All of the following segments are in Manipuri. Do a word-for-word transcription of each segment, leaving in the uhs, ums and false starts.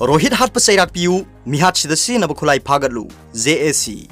ꯔꯣꯍꯤꯠ ꯍꯥꯠꯄ ꯆꯩꯔꯥꯛ ꯄꯤꯌꯨ, ꯃꯤꯍꯥꯠꯁꯤꯗ ꯁꯤꯖꯤꯟꯅꯕ ꯈꯨꯠꯂꯥꯏ ꯐꯥꯒꯠꯂꯨ, J A C꯫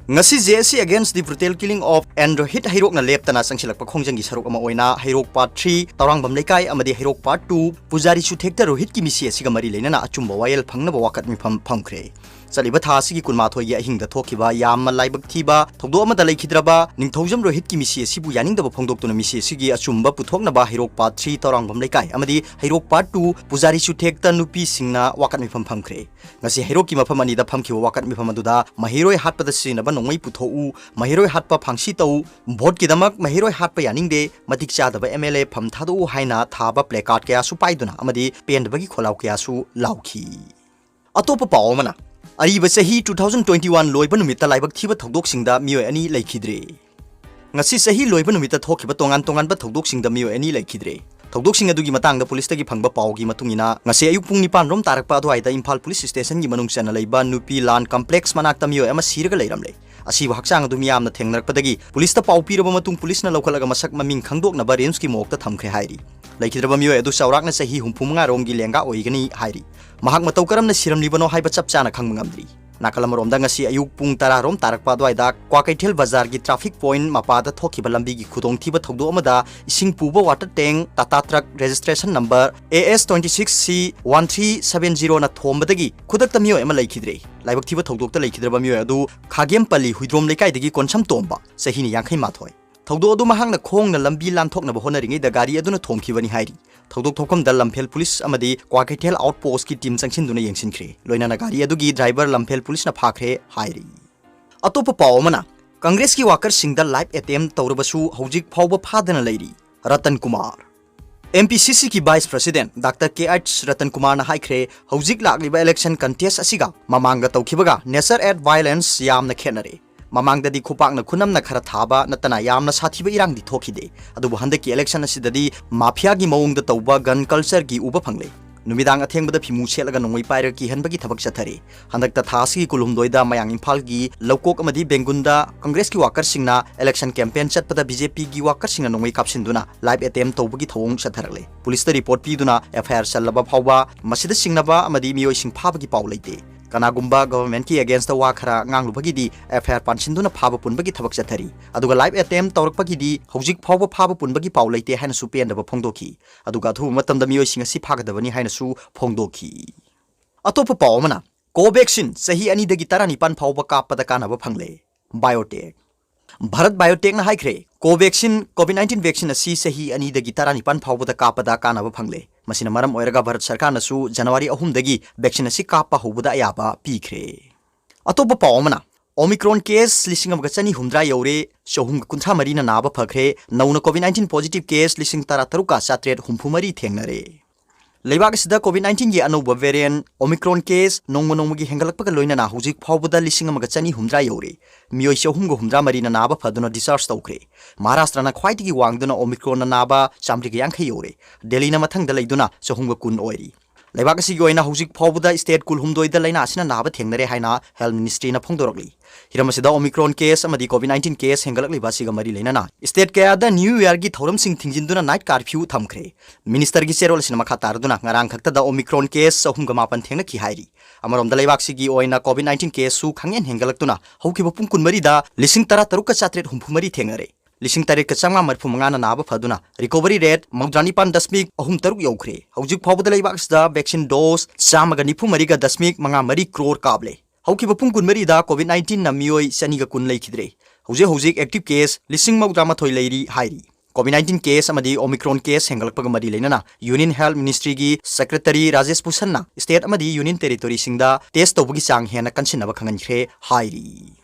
ꯉꯁꯤ J A C Against the Brutal Killing of and Rohit ꯍꯩꯔꯣꯛꯅ ꯂꯦꯞꯇꯅ ꯆꯪꯁꯤꯜꯂꯛꯄ ꯈꯣꯡꯖꯪꯒꯤ ꯁꯔꯨꯛ ꯑꯃ ꯑꯣꯏꯅ ꯍꯩꯔꯣꯛ Part three ꯇꯧꯔꯥꯡꯕꯝ ꯂꯩꯀꯥꯏ ꯑꯃꯗꯤ ꯍꯩꯔꯣꯛ Part two ꯄꯨꯖꯥꯔꯤ ꯆꯨꯊꯦꯛꯇ ꯔꯣꯍꯤꯠꯀꯤ ꯃꯤꯁꯤ ꯑꯁꯤꯒ ꯃꯔꯤ ꯂꯩꯅꯅ ꯑꯆꯨꯝꯕ ꯋꯥꯌꯦꯜ ꯐꯪꯅꯕ ꯋꯥꯀꯠ ꯃꯤꯐꯝ ꯐꯝꯈ꯭ꯔꯦ꯫ ꯆꯠꯂꯤꯕ ꯊꯥ ꯑꯁꯤꯒꯤ ꯀꯨꯟꯃꯥꯊꯣꯏꯒꯤ ꯑꯍꯤꯡꯗ ꯊꯣꯛꯈꯤꯕ ꯌꯥꯝꯅ ꯂꯥꯏꯕꯛ ꯊꯤꯕ ꯊꯧꯗꯣꯛ ꯑꯃꯗ ꯂꯩꯈꯤꯗ꯭ꯔꯕ ꯅꯤꯡꯊꯧꯖꯝ ꯔꯣꯍꯤꯠꯀꯤ ꯃꯤꯁꯤ ꯑꯁꯤꯕꯨ ꯌꯥꯅꯤꯡꯗꯕ ꯐꯣꯡꯗꯣꯛꯇꯨꯅ ꯃꯤꯁꯤ ꯑꯁꯤꯒꯤ ꯑꯆꯨꯝꯕ ꯄꯨꯊꯣꯛꯅꯕ ꯍꯩꯔꯣꯛ Part three ꯇꯧꯔꯥꯡꯕꯝ ꯂꯩꯀꯥꯏ ꯑꯃꯗꯤ ꯍꯩꯔꯣꯛ Part two ꯄꯨꯖꯥꯔꯤ ꯆꯨꯊꯦꯛꯇ ꯅꯨꯄꯤꯁꯤꯡꯅ ꯋꯥꯀꯠ ꯃꯤꯐꯝ ꯐꯝꯈ꯭ꯔꯦ꯫ ꯉꯁꯤ ꯍꯩꯔꯣꯛꯀꯤ ꯃꯐꯝ ꯑꯅꯤꯗ ꯐꯝꯈꯤꯕ ꯋꯥꯀꯠ ꯃꯤꯐꯝ ꯑꯗꯨꯗ ꯃꯍꯩꯔꯣꯏ ꯍꯥꯠꯄꯗ ꯁꯤꯖꯤꯟꯅꯕ ꯅꯣꯡꯃꯩ ꯄꯨꯊꯣꯛꯎ, ꯃꯍꯩꯔꯣꯏ ꯍꯥꯠꯄ ꯐꯥꯡꯁꯤ ꯇꯧ, ꯚꯣꯠꯀꯤꯗꯃꯛ ꯃꯍꯩꯔꯣꯏ ꯍꯥꯠꯄ ꯌꯥꯅꯤꯡꯗꯦ, ꯃꯇꯤꯛ ꯆꯥꯗꯕ M L A ꯐꯝ ꯊꯥꯗꯣꯛꯎ ꯍꯥꯏꯅ ꯊꯥꯕ placard ꯀꯌꯥꯁꯨ ꯄꯥꯏꯗꯨꯅ ꯑꯃꯗꯤ ꯄꯦꯟꯗꯕꯒꯤ ꯈꯣꯜꯂꯥꯎ ꯀꯌꯥꯁꯨ ꯂꯥꯎꯈꯤ꯫ ꯑꯇꯣꯞꯄ ꯄꯥꯎ ꯑꯃꯅ, ꯑꯔꯤꯕ ꯆꯍꯤ two thousand twenty one ꯂꯣꯏꯕ ꯅꯨꯃꯤꯠꯇ ꯂꯥꯏꯕꯛ ꯊꯤꯕ ꯊꯧꯗꯣꯛꯁꯤꯡꯗ ꯃꯤꯑꯣꯏ ꯑꯅꯤ ꯂꯩꯈꯤꯗ꯭ꯔꯦ꯫ ꯉꯁꯤ ꯆꯍꯤ ꯂꯣꯏꯕ ꯅꯨꯃꯤꯠꯇ ꯊꯣꯛꯈꯤꯕ ꯇꯣꯉꯥꯟ ꯇꯣꯉꯥꯟꯕ ꯊꯧꯗꯣꯛꯁꯤꯡꯗ ꯃꯤꯑꯣꯏ ꯑꯅꯤ ꯂꯩꯈꯤꯗ꯭ꯔꯦ꯫ ꯊꯧꯗꯣꯛꯁꯤꯡ ꯑꯗꯨꯒꯤ ꯃꯇꯥꯡꯗ ꯄꯨꯂꯤꯁꯇꯒꯤ ꯐꯪꯕ ꯄꯥꯎꯒꯤ ꯃꯇꯨꯡ ꯏꯟꯅ, ꯉꯁꯤ ꯑꯌꯨꯛ ꯄꯨꯡ ꯅꯤꯄꯥꯟ ꯔꯣꯝ ꯇꯥꯔꯛꯄ ꯑꯗꯨꯋꯥꯏꯗ ꯏꯝꯐꯥꯜ ꯄꯨꯂꯤꯁ ꯁ꯭ꯇꯦꯁꯟꯒꯤ ꯃꯅꯨꯡ ꯆꯟꯅ ꯂꯩꯕ ꯅꯨꯄꯤ ꯂꯥꯟ ꯀꯝꯄ꯭ꯂꯦꯛꯁ ꯃꯅꯥꯛꯇ ꯃꯤꯑꯣꯏ ꯑꯃ ꯁꯤꯔꯒ ꯂꯩꯔꯝꯂꯦ꯫ ꯑꯁꯤꯕ ꯍꯛꯆꯥꯡ ꯑꯗꯨ ꯃꯤꯌꯥꯝꯅ ꯊꯦꯡꯅꯔꯛꯄꯗꯒꯤ ꯄꯨꯂꯤꯁꯇ ꯄꯥꯎ ꯄꯤꯔꯕ ꯃꯇꯨꯡ ꯄꯨꯂꯤꯁꯅ ꯂꯧꯈꯠꯂꯒ ꯃꯁꯛ ꯃꯃꯤꯡ ꯈꯪꯗꯣꯛꯅꯕ ꯔꯤꯝꯁꯀꯤ ꯃꯣꯔꯒꯇ ꯊꯝꯈ꯭ꯔꯦ ꯍꯥꯏꯔꯤ꯫ ꯂꯩꯈꯤꯗ꯭ꯔꯕ ꯃꯤꯑꯣꯏ ꯑꯗꯨ ꯆꯥꯎꯔꯥꯛꯅ ꯆꯍꯤ ꯍꯨꯝꯐꯨ ꯃꯉꯥ ꯔꯣꯝꯒꯤ ꯂꯦꯡꯒꯥ ꯑꯣꯏꯒꯅꯤ ꯍꯥꯏꯔꯤ꯫ ꯃꯍꯥꯛ ꯃꯇꯧ ꯀꯔꯝꯅ ꯁꯤꯔꯝꯂꯤꯕꯅꯣ ꯍꯥꯏꯕ ꯆꯞ ꯆꯥꯅ ꯈꯪꯕ ꯉꯝꯗ꯭ꯔꯤ꯫ ꯅꯥꯀꯜ ꯑꯃꯔꯣꯝꯗ ꯉꯁꯤ ꯑꯌꯨꯛ ꯄꯨꯡ ꯇꯔꯥ ꯔꯣꯝ ꯇꯥꯔꯛꯄ ꯑꯗꯨꯋꯥꯏꯗ ꯀ꯭ꯋꯥꯀꯩꯊꯦꯜ ꯕꯖꯥꯔꯒꯤ traffic point ꯃꯄꯥꯗ ꯊꯣꯛꯈꯤꯕ ꯂꯝꯕꯤꯒꯤ ꯈꯨꯗꯣꯡꯊꯤꯕ ꯊꯧꯗꯣꯛ ꯑꯃꯗ ꯏꯁꯤꯡ ꯄꯨꯕ water tank Tata truck registration number A S twenty six C one three seven zero ꯅ ꯊꯣꯝꯕꯗꯒꯤ ꯈꯨꯗꯛꯇ ꯃꯤꯑꯣꯏ ꯑꯃ ꯂꯩꯈꯤꯗ꯭ꯔꯦ꯫ ꯂꯥꯏꯕꯛ ꯊꯤꯕ ꯊꯧꯗꯣꯛꯇ ꯂꯩꯈꯤꯗ꯭ꯔꯕ ꯃꯤꯑꯣꯏ ꯑꯗꯨ ꯈꯥꯒꯦꯝꯄꯜꯂꯤ ꯍꯨꯏꯗ꯭ꯔꯣꯝ ꯂꯩꯀꯥꯏꯗꯒꯤ ꯀꯣꯟꯁꯝ ꯇꯣꯝꯕ, ꯆꯍꯤꯅ ꯌꯥꯡꯈꯩ ꯃꯥꯊꯣꯏ꯫ ꯊꯧꯗꯣꯛ ꯑꯗꯨ ꯃꯍꯥꯛꯅ ꯈꯣꯡꯅ ꯂꯝꯕꯤ ꯂꯥꯟꯊꯣꯛꯅꯕ ꯍꯣꯠꯅꯔꯤꯉꯩꯗ ꯒꯥꯔꯤ ꯑꯗꯨꯅ ꯊꯣꯝꯈꯤꯕꯅꯤ ꯍꯥꯏꯔꯤ꯫ ꯊꯧꯗꯣꯛ ꯊꯣꯛꯐꯝꯗ ꯂꯝꯐꯦꯜ ꯄꯨꯂꯤꯁ ꯑꯃꯗꯤ ꯀ꯭ꯋꯥꯀꯩꯊꯦꯜ outpost ꯀꯤ team ꯆꯪꯁꯤꯟꯗꯨꯅ ꯌꯦꯡꯁꯤꯟꯈ꯭ꯔꯦ꯫ ꯂꯣꯏꯅꯅ ꯒꯥꯔꯤ ꯑꯗꯨꯒꯤ driver ꯂꯝꯐꯦꯜ ꯄꯨꯂꯤꯁꯅ ꯐꯥꯈ꯭ꯔꯦ ꯍꯥꯏꯔꯤ꯫ ꯑꯇꯣꯞꯄ ꯄꯥꯎ ꯑꯃꯅ, ꯀꯪꯒ꯭ꯔꯦꯁꯀꯤ worker ꯁꯤꯡꯗ life attempt ꯇꯧꯔꯕꯁꯨ ꯍꯧꯖꯤꯛ ꯐꯥꯎꯕ ꯐꯥꯗꯅ ꯂꯩꯔꯤ꯫ Ratan Kumar. M P C C ꯀꯤ vice president Doctor K H Ratan ꯀꯨꯃꯥꯔꯅ ꯍꯥꯏꯈ꯭ꯔꯦ, ꯍꯧꯖꯤꯛ ꯂꯥꯛꯂꯤꯕ election contest ꯑꯁꯤꯒ ꯃꯃꯥꯡꯗ ꯇꯧꯈꯤꯕꯒ nature at violence ꯌꯥꯝꯅ ꯈꯦꯠꯅꯔꯦ꯫ ꯃꯃꯥꯡꯗꯗꯤ ꯈꯨꯄꯥꯛꯅ ꯈꯨꯅꯝꯅ ꯈꯔ ꯊꯥꯕ ꯅꯠꯇꯅ ꯌꯥꯝꯅ ꯁꯥꯊꯤꯕ ꯏꯔꯥꯡꯗꯤ ꯊꯣꯛꯈꯤꯗꯦ꯫ ꯑꯗꯨꯕꯨ ꯍꯟꯗꯛꯀꯤ election ꯑꯁꯤꯗꯗꯤ mafia ꯒꯤ ꯃꯑꯣꯡꯗ ꯇꯧꯕ gun culture ꯒꯤ ꯎꯕ ꯐꯪꯂꯦ꯫ ꯅꯨꯃꯤꯗꯥꯡ ꯑꯊꯦꯡꯕꯗ ꯐꯤꯃꯨ ꯁꯦꯠꯂꯒ ꯅꯣꯡꯃꯩ ꯄꯥꯏꯔꯒ ꯀꯤꯍꯟꯕꯒꯤ ꯊꯕꯛ ꯆꯠꯊꯔꯤ꯫ ꯍꯟꯗꯛꯇ ꯊꯥ ꯑꯁꯤꯒꯤ ꯀꯨꯟꯍꯨꯝꯗꯣꯏꯗ ꯃꯌꯥꯡ ꯏꯝꯐꯥꯜꯒꯤ ꯂꯧꯀꯣꯛ ꯑꯃꯗꯤ ꯕꯦꯡꯒꯨꯟꯗ ꯀꯪꯒ꯭ꯔꯦꯁꯀꯤ ꯋꯥꯀꯔꯁꯤꯡꯅ ꯏꯂꯦꯛꯁꯟ ꯀꯦꯝꯄꯦꯟ ꯆꯠꯄꯗ ꯕꯤꯖꯦꯄꯤꯒꯤ ꯋꯥꯀꯔꯁꯤꯡꯅ ꯅꯣꯡꯃꯩ ꯀꯥꯞꯁꯤꯟꯗꯨꯅ ꯂꯥꯏꯐ ꯑꯦꯇꯦꯝ ꯇꯧꯕꯒꯤ ꯊꯧꯑꯣꯡ ꯆꯠꯊꯔꯛꯂꯦ꯫ ꯄꯨꯂꯤꯁꯇ ꯔꯤꯄꯣꯔꯠ ꯄꯤꯗꯨꯅ ꯑꯦꯐ ꯑꯥꯏ ꯑꯥꯔ ꯆꯜꯂꯕ ꯐꯥꯎꯕ ꯃꯁꯤꯗ ꯆꯤꯡꯅꯕ ꯑꯃꯗꯤ ꯃꯤꯑꯣꯏꯁꯤꯡ ꯐꯥꯕꯒꯤ ꯄꯥꯎ ꯂꯩꯇꯦ꯫ ꯀꯅꯥꯒꯨꯝꯕ ꯒꯚꯔꯟꯃꯦꯟꯠꯀꯤ ꯑꯦꯒꯦꯟꯁꯇ ꯋꯥ ꯈꯔ ꯉꯥꯡꯂꯨꯕꯒꯤꯗꯤ ꯑꯦꯐ ꯑꯥꯏ ꯑꯥꯔ ꯄꯥꯟꯁꯤꯟꯗꯨꯅ ꯐꯥꯕ ꯄꯨꯟꯕꯒꯤ ꯊꯕꯛ ꯆꯠꯊꯔꯤ꯫ ꯑꯗꯨꯒ ꯂꯥꯏꯐ ꯑꯦꯇꯦꯝ ꯇꯧꯔꯛꯄꯒꯤꯗꯤ ꯍꯧꯖꯤꯛ ꯐꯥꯎꯕ ꯐꯥꯕ ꯄꯨꯟꯕꯒꯤ ꯄꯥꯎ ꯂꯩꯇꯦ ꯍꯥꯏꯅꯁꯨ ꯄꯦꯟꯗꯕ ꯐꯣꯡꯗꯣꯛꯈꯤ꯫ ꯑꯗꯨꯒ ꯑꯊꯨꯕ ꯃꯇꯝꯗ ꯃꯤꯑꯣꯏꯁꯤꯡ ꯑꯁꯤ ꯐꯥꯒꯗꯕꯅꯤ ꯍꯥꯏꯅꯁꯨ ꯐꯣꯡꯗꯣꯛꯈꯤ꯫ ꯑꯇꯣꯞꯄ ꯄꯥꯎ ꯑꯃꯅ, ꯀꯣꯚꯦꯛꯁꯤꯟ ꯆꯍꯤ ꯑꯅꯤꯗꯒꯤ ꯇꯔꯥꯅꯤꯄꯥꯟ ꯐꯥꯎꯕ ꯀꯥꯞꯄꯗ ꯀꯥꯟꯅꯕ ꯐꯪꯂꯦ꯫ ꯕꯥꯏꯑꯣꯇꯦꯛ꯫ ꯚꯥꯔꯠ ꯕꯥꯏꯑꯣꯇꯦꯛꯅ ꯍꯥꯏꯈ꯭ꯔꯦ, ꯀꯣꯚꯦꯛꯁꯤꯟ ꯀꯣꯚꯤꯗ ꯅꯥꯏꯟꯇꯤꯟ ꯚꯦꯛꯁꯤꯟ ꯑꯁꯤ ꯆꯍꯤ ꯑꯅꯤꯗꯒꯤ ꯇꯔꯥꯅꯤꯄꯥꯟ ꯐꯥꯎꯕꯗ ꯀꯥꯞꯄꯗ ꯀꯥꯟꯅꯕ ꯐꯪꯂꯦ꯫ ꯃꯁꯤꯅ ꯃꯔꯝ ꯑꯣꯏꯔꯒ ꯚꯥꯔꯠ ꯁꯔꯀꯥꯔꯅꯁꯨ ꯖꯅꯋꯥꯔꯤ ꯑꯍꯨꯝꯗꯒꯤ ꯚꯦꯛꯁꯤꯟ ꯑꯁꯤ ꯀꯥꯞꯄ ꯍꯧꯕꯗ ꯑꯌꯥꯕ ꯄꯤꯈ꯭ꯔꯦ꯫ ꯑꯇꯣꯞꯄ ꯄꯥꯎ ꯑꯃꯅ, ꯑꯣꯃꯤꯀ꯭ꯔꯣꯟ ꯀꯦꯁ ꯂꯤꯁꯤꯡ ꯑꯃꯒ ꯆꯅꯤ ꯍꯨꯝꯗ꯭ꯔꯥ ꯌꯧꯔꯦ, ꯆꯍꯨꯝꯒ ꯀꯨꯟꯊ꯭ꯔꯥ ꯃꯔꯤꯅ ꯅꯥꯕ ꯐꯈ꯭ꯔꯦ, ꯅꯧꯅ ꯀꯣꯚꯤꯗ ꯅꯥꯏꯟꯇꯤꯟ ꯄꯣꯖꯤꯇꯤꯚ ꯀꯦꯁ ꯂꯤꯁꯤꯡ ꯇꯔꯥ ꯇꯔꯨꯛꯀ ꯆꯥꯇ꯭ꯔꯦꯠ ꯍꯨꯝꯐꯨ ꯃꯔꯤ ꯊꯦꯡꯅꯔꯦ꯫ ꯂꯩꯕꯥꯛ ꯑꯁꯤꯗ ꯀꯣꯚꯤꯗ ꯅꯥꯏꯟꯇꯤꯟꯒꯤ ꯑꯅꯧꯕ ꯚꯦꯔꯤꯌꯦꯟꯠ ꯑꯣꯃꯤꯀ꯭ꯔꯣꯟ ꯀꯦꯁ ꯅꯣꯡꯃ ꯅꯣꯡꯃꯒꯤ ꯍꯦꯟꯒꯠꯂꯛꯄꯒ ꯂꯣꯏꯅꯅ ꯍꯧꯖꯤꯛ ꯐꯥꯎꯕꯗ ꯂꯤꯁꯤꯡ ꯑꯃꯒ ꯆꯅꯤ ꯍꯨꯝꯗ꯭ꯔꯥ ꯌꯧꯔꯦ꯫ ꯃꯤꯑꯣꯏ ꯆꯍꯨꯝꯒ ꯍꯨꯝꯗ꯭ꯔꯥ ꯃꯔꯤꯅ ꯅꯥꯕ ꯐꯗꯨꯅ ꯗꯤꯁꯆꯥꯔꯖ ꯇꯧꯈ꯭ꯔꯦ꯫ ꯃꯍꯥꯔꯥꯁꯇ꯭ꯔꯅ ꯈ꯭ꯋꯥꯏꯗꯒꯤ ꯋꯥꯡꯗꯨꯅ ꯑꯣꯃꯤꯀ꯭ꯔꯣꯟꯅ ꯅꯥꯕ ꯆꯥꯃꯔꯤꯒ ꯌꯥꯡꯈꯩ ꯌꯧꯔꯦ꯫ ꯗꯦꯜꯂꯤꯅ ꯃꯊꯪꯗ ꯂꯩꯗꯨꯅ ꯆꯍꯨꯝꯒ ꯀꯨꯟ ꯑꯣꯏꯔꯤ꯫ ꯂꯩꯕꯥꯛ ꯑꯁꯤꯒꯤ ꯑꯣꯏꯅ ꯍꯧꯖꯤꯛ ꯐꯥꯎꯕꯗ ꯁ꯭ꯇꯦꯠ ꯀꯨꯟꯍꯨꯝꯗꯣꯏꯗ ꯂꯥꯏꯅꯥ ꯑꯁꯤꯅ ꯅꯥꯕ ꯊꯦꯡꯅꯔꯦ ꯍꯥꯏꯅ ꯍꯦꯜꯊ ꯃꯤꯅꯤꯁꯇ꯭ꯔꯤꯅ ꯐꯣꯡꯗꯣꯔꯛꯂꯤ꯫ ꯍꯤꯔꯝ ꯑꯁꯤꯗ ꯑꯣꯃꯤꯀ꯭ꯔꯣꯟ ꯀꯦꯁ ꯑꯃꯗꯤ ꯀꯣꯚꯤꯗ ꯅꯥꯏꯟꯇꯤꯟ ꯀꯦꯁ ꯍꯦꯟꯒꯠꯂꯛꯂꯤꯕ ꯑꯁꯤꯒ ꯃꯔꯤ ꯂꯩꯅꯅ ꯁ꯭ꯇꯦꯠ ꯀꯌꯥꯗ ꯅ꯭ꯌꯨ ꯏꯌꯔꯒꯤ ꯊꯧꯔꯝꯁꯤꯡ ꯊꯤꯡꯖꯤꯟꯗꯨꯅ ꯅꯥꯏꯠ ꯀꯥꯔꯐ꯭ꯌꯨ ꯊꯝꯈ꯭ꯔꯦ꯫ ꯃꯤꯅꯤꯁꯇꯔꯒꯤ ꯆꯦꯔꯣꯜ ꯑꯁꯤꯅ ꯃꯈꯥ ꯇꯥꯔꯗꯨꯅ ꯉꯔꯥꯡ ꯈꯛꯇꯗ ꯑꯣꯃꯤꯀ꯭ꯔꯣꯟ ꯀꯦꯁ ꯆꯍꯨꯝꯒ ꯃꯥꯄꯟ ꯊꯦꯡꯅꯈꯤ ꯍꯥꯏꯔꯤ꯫ ꯑꯃꯔꯣꯝꯗ ꯂꯩꯕꯥꯛꯁꯤꯒꯤ ꯑꯣꯏꯅ ꯀꯣꯚꯤꯗ ꯅꯥꯏꯟꯇꯤꯟ ꯀꯦꯁꯁꯨ ꯈꯪꯍꯦꯟ ꯍꯦꯟꯒꯠꯂꯛꯇꯨꯅ ꯍꯧꯈꯤꯕ ꯄꯨꯡ ꯀꯨꯟꯃꯔꯤꯗ ꯂꯤꯁꯤꯡ ꯇꯔꯥ ꯇꯔꯨꯛꯀ ꯆꯥꯇ꯭ꯔꯦꯠ ꯍꯨꯝꯐꯨ ꯃꯔꯤ ꯊꯦꯡꯅꯔꯦ꯫ ꯂꯤꯁꯤꯡ ꯇꯔꯦꯠꯀ ꯆꯥꯝꯃꯉꯥ ꯃꯔꯤꯐꯨ ꯃꯉꯥꯅ ꯅꯥꯕ ꯐꯗꯨꯅ ꯔꯤꯀꯣꯚꯔꯤ ꯔꯦꯠ ꯃꯧꯗ꯭ꯔꯥ ꯅꯤꯄꯥꯟ ꯗꯁꯃꯤꯛ ꯑꯍꯨꯝ ꯇꯔꯨꯛ ꯌꯧꯈ꯭ꯔꯦ꯫ ꯍꯧꯖꯤꯛ ꯐꯥꯎꯕꯗ ꯂꯩꯕꯥꯛ ꯑꯁꯤꯗ ꯚꯦꯛꯁꯤꯟ ꯗꯣꯁ ꯆꯥꯝꯃꯒ ꯅꯤꯐꯨ ꯃꯔꯤꯒ ꯗꯁꯃꯤꯛ ꯃꯉꯥ ꯃꯔꯤ ꯀ꯭ꯔꯣꯔ ꯀꯥꯞꯂꯦ꯫ ꯍꯧꯈꯤꯕ ꯄꯨꯡ ꯀꯨꯟꯃꯔꯤꯗ ꯀꯣꯚꯤꯗ ꯅꯥꯏꯟꯇꯤꯟꯅ ꯃꯤꯑꯣꯏ ꯆꯅꯤꯒ ꯀꯨꯟ ꯂꯩꯈꯤꯗ꯭ꯔꯦ꯫ ꯍꯧꯖꯤꯛ ꯍꯧꯖꯤꯛ ꯑꯦꯛꯇꯤꯚ ꯀꯦꯁ ꯂꯤꯁꯤꯡ ꯃꯧꯗ꯭ꯔꯥ ꯃꯥꯊꯣꯏ ꯂꯩꯔꯤ ꯍꯥꯏꯔꯤ꯫ ꯀꯣꯚꯤꯗ ꯅꯥꯏꯟꯇꯤꯟ ꯀꯦꯁ ꯑꯃꯗꯤ ꯑꯣꯃꯤꯀ꯭ꯔꯣꯟ ꯀꯦꯁ ꯍꯦꯟꯒꯠꯂꯛꯄꯒ ꯃꯔꯤ ꯂꯩꯅꯅ ꯌꯨꯅꯤꯌꯟ ꯍꯦꯜꯊ ꯃꯤꯅꯤꯁꯇ꯭ꯔꯤꯒꯤ ꯁꯦꯀ꯭ꯔꯦꯇꯔꯤ ꯔꯥꯖꯦꯁ ꯚꯨꯁꯟꯅ ꯁ꯭ꯇꯦꯠ ꯑꯃꯗꯤ ꯌꯨꯅꯤꯌꯟ ꯇꯦꯔꯤꯇꯣꯔꯤꯁꯤꯡꯗ ꯇꯦꯁ ꯇꯧꯕꯒꯤ ꯆꯥꯡ ꯍꯦꯟꯅ ꯀꯟꯁꯤꯟꯅꯕ ꯈꯪꯍꯟꯈ꯭ꯔꯦ ꯍꯥꯏꯔꯤ꯫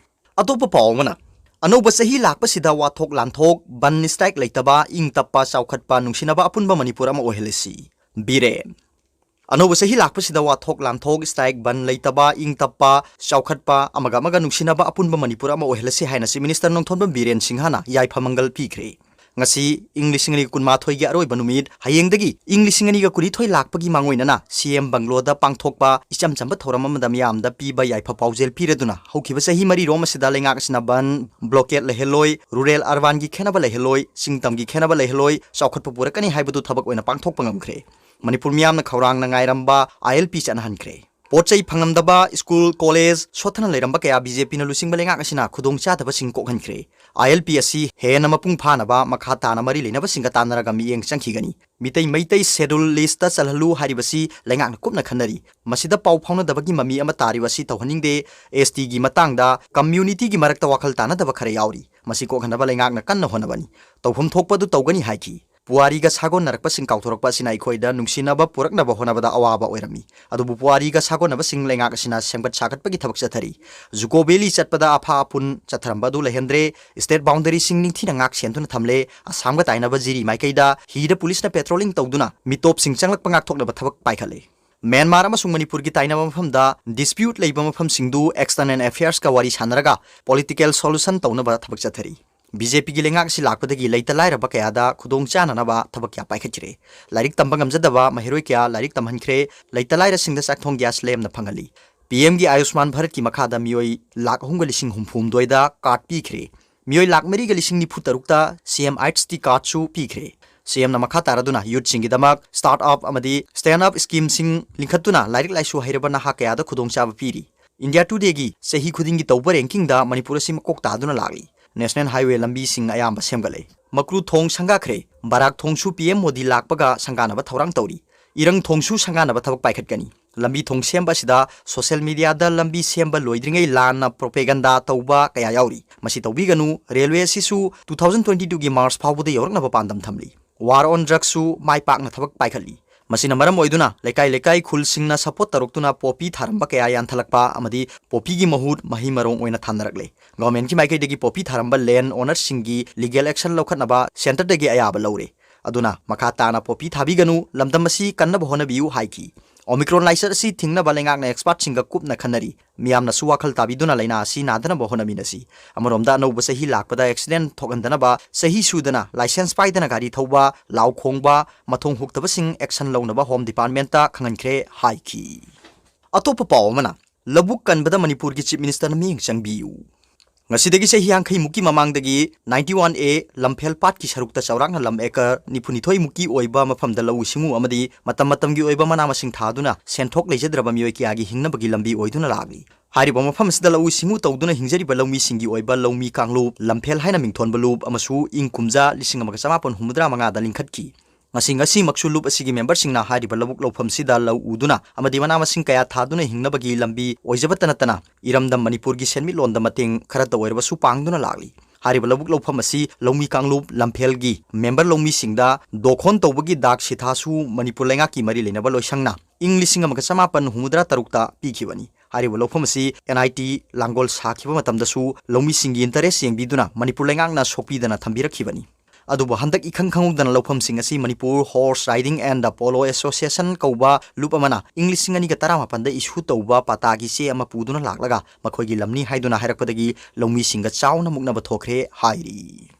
ꯑꯇꯣꯞꯄ ꯄꯥꯎ ꯑꯃꯅ, ꯑꯅꯧꯕ ꯆꯍꯤ ꯂꯥꯛꯄꯁꯤꯗ ꯋꯥꯊꯣꯛ ꯂꯥꯟꯊꯣꯛ, ꯕꯟ ꯁ꯭ꯇ꯭ꯔꯥꯏꯛ ꯂꯩꯇꯕ, ꯏꯪ ꯇꯞꯄ, ꯆꯥꯎꯈꯠꯄ, ꯅꯨꯡꯁꯤꯅꯕ ꯑꯄꯨꯟꯕ ꯃꯅꯤꯄꯨꯔ ꯑꯃ ꯑꯣꯏꯍꯜꯂꯁꯤ꯫ ꯕꯤꯔꯦꯟ꯫ ꯑꯅꯧꯕ ꯆꯍꯤ ꯂꯥꯛꯄꯁꯤꯗ ꯋꯥꯊꯣꯛ ꯂꯥꯟꯊꯣꯛ, ꯁ꯭ꯇ꯭ꯔꯥꯏꯛ, ꯕꯟ ꯂꯩꯇꯕ, ꯏꯪ ꯇꯞꯄ, ꯆꯥꯎꯈꯠꯄ, ꯑꯃꯒ ꯑꯃꯒ ꯅꯨꯡꯁꯤꯅꯕ ꯑꯄꯨꯟꯕ ꯃꯅꯤꯄꯨꯔ ꯑꯃ ꯑꯣꯏꯍꯜꯂꯁꯤ ꯍꯥꯏꯅ ꯆꯤꯐ ꯃꯤꯅꯤꯁꯇꯔ ꯅꯣꯡꯊꯣꯝꯕꯝ ꯕꯤꯔꯦꯟ ꯁꯤꯡꯍꯅ ꯌꯥꯏꯐ ꯃꯪꯒꯜ ꯄꯤꯈ꯭ꯔꯦ꯫ ꯉꯁꯤ ꯏꯪ ꯂꯤꯁꯤꯡ ꯑꯅꯤꯒ ꯀꯨꯟꯃꯥꯊꯣꯏꯒꯤ ꯑꯔꯣꯏꯕ ꯅꯨꯃꯤꯠ, ꯍꯌꯦꯡꯗꯒꯤ ꯏꯪ ꯂꯤꯁꯤꯡ ꯑꯅꯤꯒ ꯀꯨꯟꯅꯤꯊꯣꯏ ꯂꯥꯛꯄꯒꯤ ꯃꯥꯡꯑꯣꯏꯅꯅ ꯁꯤ ꯑꯦꯝ ꯕꯪꯒ꯭ꯂꯣꯗ ꯄꯥꯡꯊꯣꯛꯄ ꯏꯆꯝ ꯆꯝꯕ ꯊꯧꯔꯝ ꯑꯃꯗ ꯃꯤꯌꯥꯝꯗ ꯄꯤꯕ ꯌꯥꯏꯐ ꯄꯥꯎꯖꯦꯜ ꯄꯤꯔꯗꯨꯅ ꯍꯧꯈꯤꯕ ꯆꯍꯤ ꯃꯔꯤꯔꯣꯝ ꯑꯁꯤꯗ ꯂꯩꯉꯥꯛ ꯑꯁꯤꯅ ꯕꯟ, ꯕ꯭ꯂꯣꯀꯦꯠ ꯂꯩꯍꯜꯂꯣꯏ, ꯔꯨꯔꯦꯜ ꯑꯔꯕꯥꯟꯒꯤ ꯈꯦꯠꯅꯕ ꯂꯩꯍꯜꯂꯣꯏ, ꯆꯤꯡ ꯇꯝꯒꯤ ꯈꯦꯠꯅꯕ ꯂꯩꯍꯜꯂꯣꯏ, ꯆꯥꯎꯈꯠꯄ ꯄꯨꯔꯛꯀꯅꯤ ꯍꯥꯏꯕꯗꯨ ꯊꯕꯛ ꯑꯣꯏꯅ ꯄꯥꯡꯊꯣꯛꯄ ꯉꯝꯈ꯭ꯔꯦ꯫ ꯃꯅꯤꯄꯨꯔ ꯃꯤꯌꯥꯝꯅ ꯈꯧꯔꯥꯡꯅ ꯉꯥꯏꯔꯝꯕ ꯑꯥꯏ ꯑꯦꯜ ꯄꯤ ꯆꯠꯅꯍꯟꯈ꯭ꯔꯦ꯫ ꯄꯣꯠ ꯆꯩ ꯐꯪꯂꯝꯗꯕ, ꯁ꯭ꯀꯨꯜ, ꯀꯣꯂꯦꯖ ꯁꯣꯠꯊꯅ ꯂꯩꯔꯝꯕ ꯀꯌꯥ ꯕꯤ ꯖꯦ ꯄꯤꯅ ꯂꯨꯆꯤꯡꯕ ꯂꯩꯉꯥꯛ ꯑꯁꯤꯅ ꯈꯨꯗꯣꯡꯆꯥꯗꯕꯁꯤꯡ ꯀꯣꯛꯍꯟꯈ꯭ꯔꯦ꯫ ꯑꯥꯏ ꯑꯦꯜ ꯄꯤ ꯑꯁꯤ ꯍꯦꯟꯅ ꯃꯄꯨꯡ ꯐꯥꯅꯕ ꯃꯈꯥ ꯇꯥꯅ ꯃꯔꯤ ꯂꯩꯅꯕꯁꯤꯡꯒ ꯇꯥꯟꯅꯔꯒ ꯃꯤꯠꯌꯦꯡ ꯆꯪꯈꯤꯒꯅꯤ꯫ ꯃꯤꯇꯩ, ꯃꯩꯇꯩ ꯁꯦꯗꯨꯜ ꯂꯤꯁꯇ ꯆꯜꯍꯜꯂꯨ ꯍꯥꯏꯔꯤꯕꯁꯤ ꯂꯩꯉꯥꯛꯅ ꯀꯨꯞꯅ ꯈꯟꯅꯔꯤ꯫ ꯃꯁꯤꯗ ꯄꯥꯎ ꯐꯥꯎꯅꯗꯕꯒꯤ ꯃꯃꯤ ꯑꯃ ꯇꯥꯔꯤꯕ ꯑꯁꯤ ꯇꯧꯍꯟꯅꯤꯡꯗꯦ꯫ ꯑꯦꯁ ꯇꯤꯒꯤ ꯃꯇꯥꯡꯗ ꯀꯝꯃ꯭ꯌꯨꯅꯤꯇꯤꯒꯤ ꯃꯔꯛꯇ ꯋꯥꯈꯜ ꯇꯥꯅꯗꯕ ꯈꯔ ꯌꯥꯎꯔꯤ꯫ ꯃꯁꯤ ꯀꯣꯛꯍꯟꯅꯕ ꯂꯩꯉꯥꯛꯅ ꯀꯟꯅ ꯍꯣꯠꯅꯕꯅꯤ꯫ ꯇꯧꯐꯝ ꯊꯣꯛꯄ ꯑꯗꯨ ꯇꯧꯒꯅꯤ ꯍꯥꯏꯈꯤ꯫ ꯄꯨꯋꯥꯔꯤꯒ ꯁꯥꯒꯣꯟꯅꯔꯛꯄꯁꯤꯡ ꯀꯥꯎꯊꯣꯔꯛꯄ ꯑꯁꯤꯅ ꯑꯩꯈꯣꯏꯗ ꯅꯨꯡꯁꯤꯅꯕ ꯄꯨꯔꯛꯅꯕ ꯍꯣꯠꯅꯕꯗ ꯑꯋꯥꯕ ꯑꯣꯏꯔꯝꯃꯤ꯫ ꯑꯗꯨꯕꯨ ꯄꯨꯋꯥꯔꯤꯒ ꯁꯥꯒꯣꯟꯅꯕꯁꯤꯡ ꯂꯩꯉꯥꯛ ꯑꯁꯤꯅ ꯁꯦꯝꯒꯠ ꯁꯥꯒꯠꯄꯒꯤ ꯊꯕꯛ ꯆꯠꯊꯔꯤ꯫ ꯖꯨꯀꯣ ꯚꯦꯂꯤ ꯆꯠꯄꯗ ꯑꯐꯥ ꯑꯄꯨꯟ ꯆꯠꯊꯔꯝꯕ ꯑꯗꯨ ꯂꯩꯍꯟꯗ꯭ꯔꯦ꯫ ꯁ꯭ꯇꯦꯠ ꯕꯥꯎꯟꯗꯔꯤꯁꯤꯡ ꯅꯤꯡꯊꯤꯅ ꯉꯥꯛ ꯁꯦꯟꯗꯨꯅ ꯊꯝꯂꯦ꯫ ꯑꯁꯥꯝꯒ ꯇꯥꯏꯅꯕ ꯖꯤꯔꯤ ꯃꯥꯏꯀꯩꯗ ꯍꯤꯗ ꯄꯨꯂꯤꯁꯅ ꯄꯦꯇ꯭ꯔꯣꯂꯤꯡ ꯇꯧꯗꯨꯅ ꯃꯤꯇꯣꯞꯁꯤꯡ ꯆꯪꯂꯛꯄ ꯉꯥꯛꯊꯣꯛꯅꯕ ꯊꯕꯛ ꯄꯥꯏꯈꯠꯂꯦ꯫ ꯃ꯭ꯌꯥꯟꯃꯥꯔ ꯑꯃꯁꯨꯡ ꯃꯅꯤꯄꯨꯔꯒꯤ ꯇꯥꯏꯅꯕ ꯃꯐꯝꯗ ꯗꯤꯁꯄ꯭ꯌꯨꯠ ꯂꯩꯕ ꯃꯐꯝꯁꯤꯡꯗꯨ ꯑꯦꯛꯁꯇꯔꯅꯦꯜ ꯑꯦꯐꯤꯌꯔꯁꯀ ꯋꯥꯔꯤ ꯁꯥꯟꯅꯔꯒ ꯄꯣꯂꯤꯇꯤꯀꯦꯜ ꯁꯣꯂꯨꯁꯟ ꯇꯧꯅꯕ ꯊꯕꯛ ꯆꯠꯊꯔꯤ꯫ ꯕꯤ ꯖꯦ ꯄꯤꯒꯤ ꯂꯩꯉꯥꯛ ꯑꯁꯤ ꯂꯥꯛꯄꯗꯒꯤ ꯂꯩꯇ ꯂꯥꯏꯔꯕ ꯀꯌꯥꯗ ꯈꯨꯗꯣꯡ ꯆꯥꯅꯅꯕ ꯊꯕꯛ ꯀꯌꯥ ꯄꯥꯏꯈꯠꯈ꯭ꯔꯦ꯫ ꯂꯥꯏꯔꯤꯛ ꯇꯝꯕ ꯉꯝꯖꯗꯕ ꯃꯍꯩꯔꯣꯏ ꯀꯌꯥ ꯂꯥꯏꯔꯤꯛ ꯇꯝꯍꯟꯈ꯭ꯔꯦ꯫ ꯂꯩꯇ ꯂꯥꯏꯔꯁꯤꯡꯗ ꯆꯥꯛꯊꯣꯡ ꯒ꯭ꯌꯥꯁ ꯂꯦꯝꯅ ꯐꯪꯍꯜꯂꯤ꯫ ꯄꯤ ꯑꯦꯝꯒꯤ ꯑꯥꯌꯨꯁꯃꯥꯟ ꯚꯥꯔꯠꯀꯤ ꯃꯈꯥꯗ ꯃꯤꯑꯣꯏ ꯂꯥꯈ ꯑꯍꯨꯝꯒ ꯂꯤꯁꯤꯡ ꯍꯨꯝꯐꯨ ꯍꯨꯝꯗꯣꯏꯗ ꯀꯥꯔꯗ ꯄꯤꯈ꯭ꯔꯦ꯫ ꯃꯤꯑꯣꯏ ꯂꯥꯈ ꯃꯔꯤꯒ ꯂꯤꯁꯤꯡ ꯅꯤꯐꯨ ꯇꯔꯨꯛꯇ ꯁꯤ ꯑꯦꯝ ꯑꯥꯏꯠꯁ ꯇꯤ ꯀꯥꯔꯗꯁꯨ ꯄꯤꯈ꯭ꯔꯦ꯫ ꯁꯤ ꯑꯦꯝꯅ ꯃꯈꯥ ꯇꯥꯔꯗꯨꯅ ꯌꯨꯠꯁꯤꯡꯒꯤꯗꯃꯛ ꯁ꯭ꯇꯥꯔꯠ ꯑꯞ ꯑꯃꯗꯤ ꯁ꯭ꯇꯦꯟꯗ ꯑꯞ ꯁ꯭ꯀꯤꯝꯁꯤꯡ ꯂꯤꯡꯈꯠꯇꯨꯅ ꯂꯥꯏꯔꯤꯛ ꯂꯥꯏꯁꯨ ꯍꯩꯔꯕ ꯅꯍꯥ ꯀꯌꯥꯗ ꯈꯨꯗꯣꯡꯆꯥꯕ ꯄꯤꯔꯤ꯫ ꯏꯟꯗꯤꯌꯥ ꯇꯨꯗꯦꯒꯤ ꯆꯍꯤ ꯈꯨꯗꯤꯡꯒꯤ ꯇꯧꯕ ꯔꯦꯡꯀꯤꯡꯗ ꯃꯅꯤꯄꯨꯔ ꯑꯁꯤ ꯃꯀꯣꯛ ꯇꯥꯗꯨꯅ ꯂꯥꯛꯂꯤ꯫ ꯅꯦꯁꯅꯦꯜ ꯍꯥꯏꯋꯦ ꯂꯝꯕꯤꯁꯤꯡ ꯑꯌꯥꯝꯕ ꯁꯦꯝꯒꯠꯂꯦ꯫ ꯃꯀ꯭ꯔꯨ ꯊꯣꯡ ꯁꯪꯒꯥꯈ꯭ꯔꯦ꯫ ꯕꯔꯥꯛ ꯊꯣꯡꯁꯨ ꯄꯤ ꯑꯦꯝ ꯃꯣꯗꯤ ꯂꯥꯛꯄꯒ ꯁꯪꯒꯥꯅꯕ ꯊꯧꯔꯥꯡ ꯇꯧꯔꯤ꯫ ꯏꯔꯪ ꯊꯣꯡꯁꯨ ꯁꯪꯒꯥꯅꯕ ꯊꯕꯛ ꯄꯥꯏꯈꯠꯀꯅꯤ꯫ ꯂꯝꯕꯤ ꯊꯣꯡ ꯁꯦꯝꯕ ꯑꯁꯤꯗ ꯁꯣꯁꯤꯌꯦꯜ ꯃꯤꯗꯤꯌꯥꯗ ꯂꯝꯕꯤ ꯁꯦꯝꯕ ꯂꯣꯏꯗ꯭ꯔꯤꯉꯩ ꯂꯥꯟꯅ ꯄ꯭ꯔꯣꯄꯦꯒꯟꯗꯥ ꯇꯧꯕ ꯀꯌꯥ ꯌꯥꯎꯔꯤ꯫ ꯃꯁꯤ ꯇꯧꯕꯤꯒꯅꯨ꯫ ꯔꯦꯜꯋꯦ ꯑꯁꯤꯁꯨ ꯇꯨ ꯊꯥꯎꯖꯟ ꯇ꯭ꯋꯦꯟꯇꯤ ꯇꯨꯒꯤ ꯃꯥꯔꯆ ꯐꯥꯎꯕꯗ ꯌꯧꯔꯛꯅꯕ ꯄꯥꯟꯗꯝ ꯊꯝꯂꯤ꯫ ꯋꯥꯔ ꯑꯣꯟ ꯗ꯭ꯔꯒꯁꯁꯨ ꯃꯥꯏ ꯄꯥꯛꯅ ꯊꯕꯛ ꯄꯥꯏꯈꯠꯂꯤ꯫ ꯃꯁꯤꯅ ꯃꯔꯝ ꯑꯣꯏꯗꯨꯅ ꯂꯩꯀꯥꯏ ꯂꯩꯀꯥꯏ ꯈꯨꯜꯁꯤꯡꯅ ꯁꯄꯣꯔꯠ ꯇꯧꯔꯛꯇꯨꯅ ꯄꯣꯄꯤ ꯊꯥꯔꯝꯕ ꯀꯌꯥ ꯌꯥꯟꯊꯠꯂꯛꯄ ꯑꯃꯗꯤ ꯄꯣꯄꯤꯒꯤ ꯃꯍꯨꯠ ꯃꯍꯩ ꯃꯔꯣꯡ ꯑꯣꯏꯅ ꯊꯥꯅꯔꯛꯂꯦ꯫ ꯒꯚꯔꯟꯃꯦꯟꯠꯀꯤ ꯃꯥꯏꯀꯩꯗꯒꯤ ꯄꯣꯄꯤ ꯊꯥꯔꯝꯕ ꯂꯦꯟ ꯑꯣꯅꯔꯁꯁꯤꯡꯒꯤ ꯂꯤꯒꯦꯜ ꯑꯦꯛꯁꯟ ꯂꯧꯈꯠꯅꯕ ꯁꯦꯟꯇꯔꯗꯒꯤ ꯑꯌꯥꯕ ꯂꯧꯔꯦ꯫ ꯑꯗꯨꯅ ꯃꯈꯥ ꯇꯥꯅ ꯄꯣꯄꯤ ꯊꯥꯕꯤꯒꯅꯨ, ꯂꯝꯗꯝ ꯑꯁꯤ ꯀꯟꯅꯕ ꯍꯣꯠꯅꯕꯤꯌꯨ ꯍꯥꯏꯈꯤ꯫ ꯑꯣꯃꯤꯀ꯭ꯔꯣꯟ ꯂꯥꯏꯆꯠ ꯑꯁꯤ ꯊꯤꯡꯅꯕ ꯂꯩꯉꯥꯛꯅ ꯑꯦꯛꯁꯄꯥꯔꯠꯁꯤꯡꯒ ꯀꯨꯞꯅ ꯈꯟꯅꯔꯤ꯫ ꯃꯤꯌꯥꯝꯅꯁꯨ ꯋꯥꯈꯜ ꯇꯥꯕꯤꯗꯨꯅ ꯂꯥꯏꯅꯥ ꯑꯁꯤ ꯅꯥꯗꯅꯕ ꯍꯣꯠꯅꯃꯤꯟꯅꯁꯤ꯫ ꯑꯃꯔꯣꯝꯗ, ꯑꯅꯧꯕ ꯆꯍꯤ ꯂꯥꯛꯄꯗ ꯑꯦꯛꯁꯤꯗꯦꯟ ꯊꯣꯛꯍꯟꯗꯅꯕ, ꯆꯍꯤ ꯁꯨꯗꯅ ꯂꯥꯏꯁꯦꯟꯁ ꯄꯥꯏꯗꯅ ꯒꯥꯔꯤ ꯊꯧꯕ, ꯂꯥꯎ ꯈꯣꯡꯕ, ꯃꯊꯣꯡ ꯍꯨꯛꯇꯕꯁꯤꯡ ꯑꯦꯛꯁꯟ ꯂꯧꯅꯕ ꯍꯣꯝ ꯗꯤꯄꯥꯔꯠꯃꯦꯟꯠꯇ ꯈꯪꯍꯟꯈ꯭ꯔꯦ ꯍꯥꯏꯈꯤ꯫ ꯑꯇꯣꯞꯄ ꯄꯥꯎ ꯑꯃꯅ, ꯂꯧꯕꯨꯛ ꯀꯟꯕꯗ ꯃꯅꯤꯄꯨꯔꯒꯤ ꯆꯤꯐ ꯃꯤꯅꯤꯁꯇꯔꯅ ꯃꯤꯠꯌꯦꯡ ꯆꯪꯕꯤꯌꯨ꯫ ꯉꯁꯤꯗꯒꯤ ꯆꯍꯤ ꯌꯥꯡꯈꯩ ꯃꯨꯛꯀꯤ ꯃꯃꯥꯡꯗꯒꯤ ninety one A ꯂꯝꯐꯦꯜ ꯄꯥꯠꯀꯤ ꯁꯔꯨꯛꯇ ꯆꯥꯎꯔꯥꯛꯅ ꯂꯝ ꯑꯦꯀꯔ ꯅꯤꯐꯨ ꯅꯤꯊꯣꯏ ꯃꯨꯛꯀꯤ ꯑꯣꯏꯕ ꯃꯐꯝꯗ ꯂꯧꯎ ꯁꯤꯡꯎ ꯑꯃꯗꯤ ꯃꯇꯝ ꯃꯇꯝꯒꯤ ꯑꯣꯏꯕ ꯃꯅꯥ ꯃꯁꯤꯡ ꯊꯥꯗꯨꯅ ꯁꯦꯟꯊꯣꯛ ꯂꯩꯖꯗ꯭ꯔꯕ ꯃꯤꯑꯣꯏ ꯀꯌꯥꯒꯤ ꯍꯤꯡꯅꯕꯒꯤ ꯂꯝꯕꯤ ꯑꯣꯏꯗꯨꯅ ꯂꯥꯛꯂꯤ꯫ ꯍꯥꯏꯔꯤꯕ ꯃꯐꯝ ꯑꯁꯤꯗ ꯂꯧꯎ ꯁꯤꯡꯎ ꯇꯧꯗꯨꯅ ꯍꯤꯡꯖꯔꯤꯕ ꯂꯧꯃꯤꯁꯤꯡꯒꯤ ꯑꯣꯏꯕ ꯂꯧꯃꯤ ꯀꯥꯡꯂꯨꯞ, ꯂꯝꯐꯦꯜ ꯍꯥꯏꯅ ꯃꯤꯡꯊꯣꯟꯕ ꯂꯨꯞ ꯑꯃꯁꯨ ꯏꯪ ꯀꯨꯝꯖꯥ ꯂꯤꯁꯤꯡ ꯑꯃꯒ ꯆꯃꯥꯄꯟ ꯍꯨꯝꯐꯨꯇꯔꯥ ꯃꯉꯥꯗ ꯂꯤꯡꯈꯠꯈꯤ꯫ ꯉꯁꯤ, ꯉꯁꯤꯃꯛꯁꯨ ꯂꯨꯞ ꯑꯁꯤꯒꯤ ꯃꯦꯝꯕꯔꯁꯤꯡꯅ ꯍꯥꯏꯔꯤꯕ ꯂꯧꯕꯨꯛ ꯂꯧꯐꯝꯁꯤꯗ ꯂꯧ ꯎꯗꯨꯅ ꯑꯃꯗꯤ ꯃꯅꯥ ꯃꯁꯤꯡ ꯀꯌꯥ ꯊꯥꯗꯨꯅ ꯍꯤꯡꯅꯕꯒꯤ ꯂꯝꯕꯤ ꯑꯣꯏꯖꯕꯇ ꯅꯠꯇꯅ, ꯏꯔꯝꯗꯝ ꯃꯅꯤꯄꯨꯔꯒꯤ ꯁꯦꯟꯃꯤꯠꯂꯣꯟꯗ ꯃꯇꯦꯡ ꯈꯔꯇ ꯑꯣꯏꯔꯕꯁꯨ ꯄꯥꯡꯗꯨꯅ ꯂꯥꯛꯂꯤ꯫ ꯍꯥꯏꯔꯤꯕ ꯂꯧꯕꯨꯛ ꯂꯧꯐꯝ ꯑꯁꯤ ꯂꯧꯃꯤ ꯀꯥꯡꯂꯨꯞ ꯂꯝꯐꯦꯜꯒꯤ ꯃꯦꯝꯕꯔ ꯂꯧꯃꯤꯁꯤꯡꯗ ꯗꯣꯈꯣꯟ ꯇꯧꯕꯒꯤ ꯗꯥꯛ ꯁꯤꯊꯥꯁꯨ ꯃꯅꯤꯄꯨꯔ ꯂꯩꯉꯥꯛꯀꯤ ꯃꯔꯤ ꯂꯩꯅꯕ ꯂꯣꯏꯁꯪꯅ ꯏꯪ ꯂꯤꯁꯤꯡ ꯑꯃꯒ ꯆꯃꯥꯄꯟ ꯍꯨꯝꯐꯨꯇꯔꯥ ꯇꯔꯨꯛꯇ ꯄꯤꯈꯤꯕꯅꯤ꯫ ꯍꯥꯏꯔꯤꯕ ꯂꯧꯐꯝ ꯑꯁꯤ NIT ꯂꯥꯡꯒꯣꯜ ꯁꯥꯈꯤꯕ ꯃꯇꯝꯗꯁꯨ ꯂꯧꯃꯤꯁꯤꯡꯒꯤ ꯏꯟꯇꯔꯦꯁ ꯌꯦꯡꯕꯤꯗꯨꯅ ꯃꯅꯤꯄꯨꯔ ꯂꯩꯉꯥꯛꯅ ꯁꯣꯛꯄꯤꯗꯅ ꯊꯝꯕꯤꯔꯛꯈꯤꯕꯅꯤ꯫ ꯑꯗꯨꯕꯨ ꯍꯟꯗꯛ ꯏꯈꯪ ꯈꯪꯍꯧꯗꯅ ꯂꯧꯐꯝꯁꯤꯡ ꯑꯁꯤ Manipur Horse Riding and Polo Association ꯀꯧꯕ ꯂꯨꯞ ꯑꯃꯅ ꯏꯪ ꯂꯤꯁꯤꯡ ꯑꯅꯤꯒ ꯇꯔꯥꯃꯥꯄꯟꯗ ꯏꯁꯨ ꯇꯧꯕ ꯄꯇꯥꯒꯤ ꯆꯦ ꯑꯃ ꯄꯨꯗꯨꯅ ꯂꯥꯛꯂꯒ ꯃꯈꯣꯏꯒꯤ ꯂꯝꯅꯤ ꯍꯥꯏꯗꯨꯅ ꯍꯥꯏꯔꯛꯄꯗꯒꯤ ꯂꯧꯃꯤꯁꯤꯡꯒ ꯆꯥꯎꯅ ꯃꯨꯛꯅꯕ ꯊꯣꯛꯈ꯭ꯔꯦ ꯍꯥꯏꯔꯤ꯫